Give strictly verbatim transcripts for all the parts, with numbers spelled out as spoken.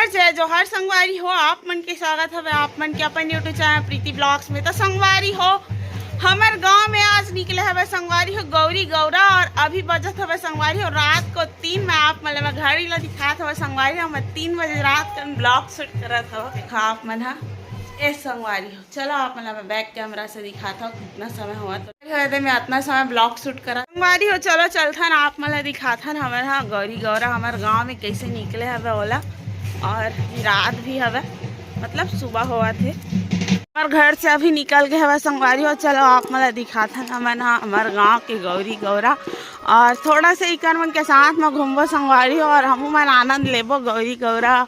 जय जोहार संगवारी हो, आप मन के स्वागत हवे आप मन के अपन YouTube चैनल प्रीति ब्लॉग्स में। तो संगवारी हो, हमर गांव में आज निकले हवे संगवारी हो गौरी गौरा, और अभी बजत हवे संगवारी हो रात को तीन। मैं आप मन ला घड़ी ला दिखात हवे संगवारी हो, मैं तीन बजे रात का ब्लॉग शूट करत हवे। देखा आप मन हा, ए संगवारी हो, चलो आप मन ला मैं बैक कैमरा से दिखात हूँ कितना समय हुआ। तो एदे में इतना समय ब्लॉग शूट करा संगवारी हो। चलो चलथन, आप मन ला दिखाथन हमर हा गौरी गौरा हमर गांव में कैसे निकले हवे ओला, और रात भी हवे, मतलब सुबह होवत हे। हमर घर से अभी निकल गए हवे संगवारी हो। चलो आप मन ला दिखाथन हमन हा हमर गांव के गौरी गौरा, और थोड़ा से इकर मन के साथ में घूमबो संगवारी हो, और हमू मन आनंद लेबो गौरी गौरा।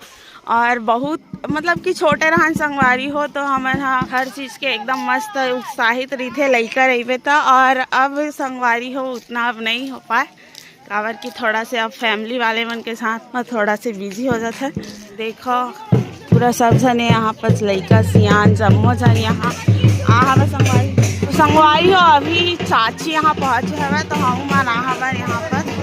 और बहुत मतलब कि छोटे रहन संगवारी हो तो हमन हा हर चीज के एकदम मस्त उत्साहित रहिथे लइका रहिबे त। और अब संगवारी हो उतना अब नहीं हो पाए, काबर कि थोड़ा से अब फैमिली वाले मन के साथ में थोड़ा से बिजी हो जाथे। देखो पूरा सब झने यहाँ पर लइका सियान जम्मो झन यहाँ आ हवे संगवारी। तो संगवारी हो अभी चाची यहाँ पहुँचे हवे तो हम मन आ हवे यहाँ पर।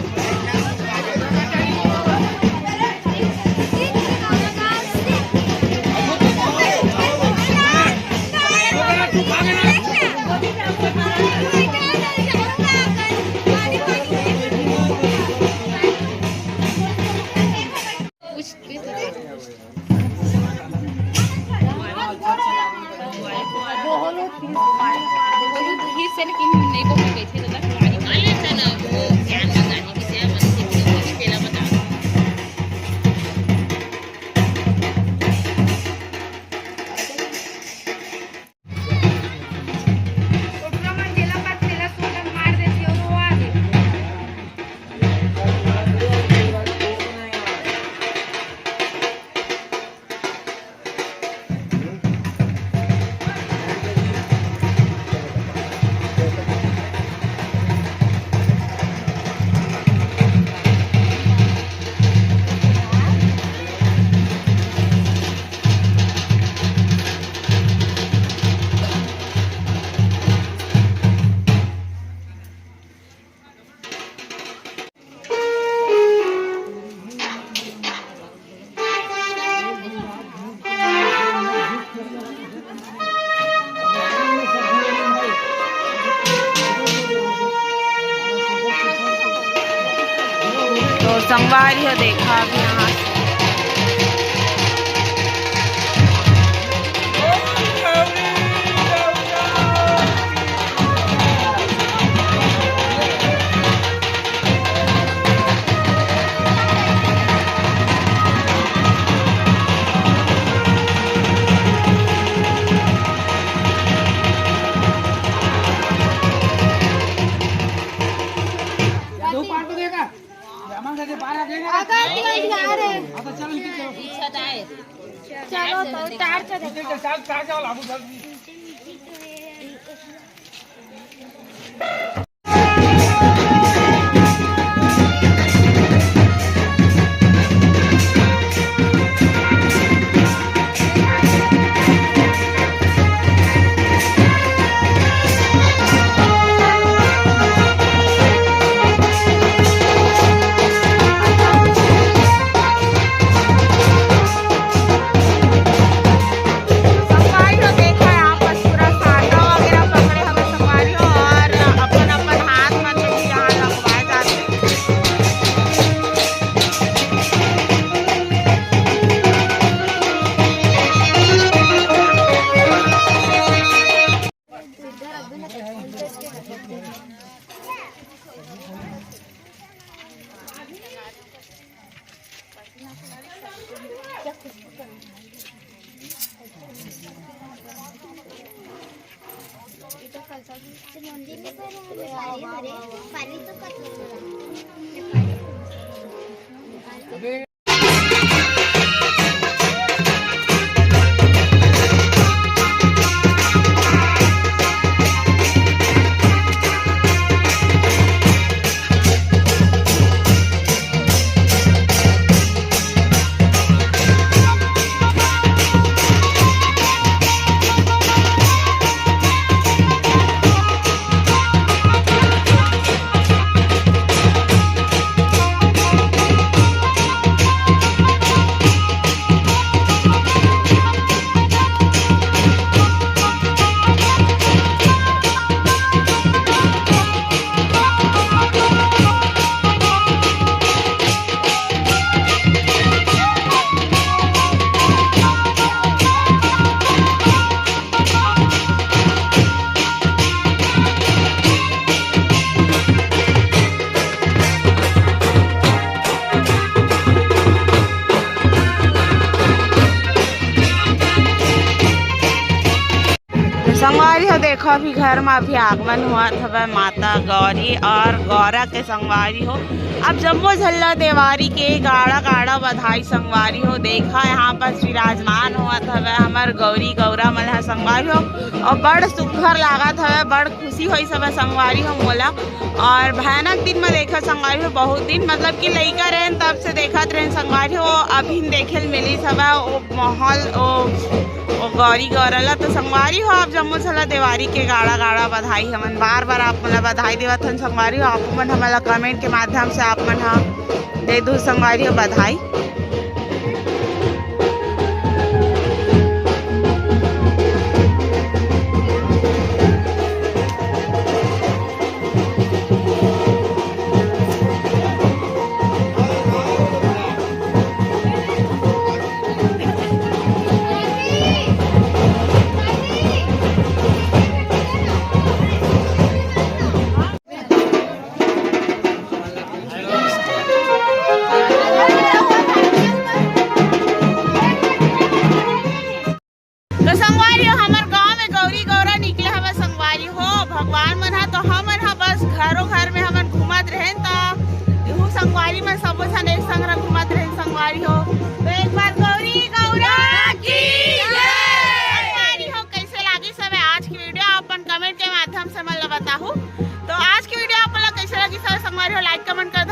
तो संगवारी हो, देखा अभी यहाँ दो पार्ट को देगा। अगर कोई जा रहे। चलो तो टार्च देखो। देखो, अभी घर में अभी आगमन होवत हवय माता गौरी और गौरा के, संगवारी हो। अब जम्मो झन ला देवारी के गाड़ा गाड़ा बधाई, संगवारी हो। देखा, यहाँ पर विराजमान होवत हवय हमर गौरी गौरा मन ह, संगवारी हो, और बड़ सुघर लागत हवय, बड़ खुशी होइस हवय, संगवारी हो, मोला। और भयानक दिन में देखा, संगवारी हो, बहुत दिन, मतलब कि लइका रहेन तब से देखत रहेन, संगवारी हो, अभी देखे ल मिलिस हवय ओ माहौल, ओ, ओ गौरी गौरा ला। तो संगवारी हो, आप जम्मो झन ला देवारी के गाड़ा गाड़ा बधाई। हमन बार बार आप मन ला बधाई देवत हन, संगवारी हो, आप मन हमन ला कमेंट के माध्यम से आप मन ह दे दू, संगवारी हो, बधाई। तो संगवारी हो, हमर गांव में गौरी गौरा निकले हवय, संगवारी हो, भगवान मन ह। तो हमन ह बस घरों घर में हमन घूमत रहेन, त इहू संगवारी मन सबो झन एक संग घूमत रहेन, संगवारी हो। तो एक बार गौरी गौरा की जय। संगवारी हो, कैसे लागिस हवय आज की वीडियो, अपन कमेंट के माध्यम से मन ला बताहू। तो आज की वीडियो आप मन ला कैसे लागिस हवय, संगवारी हो, लाइक कमेंट कर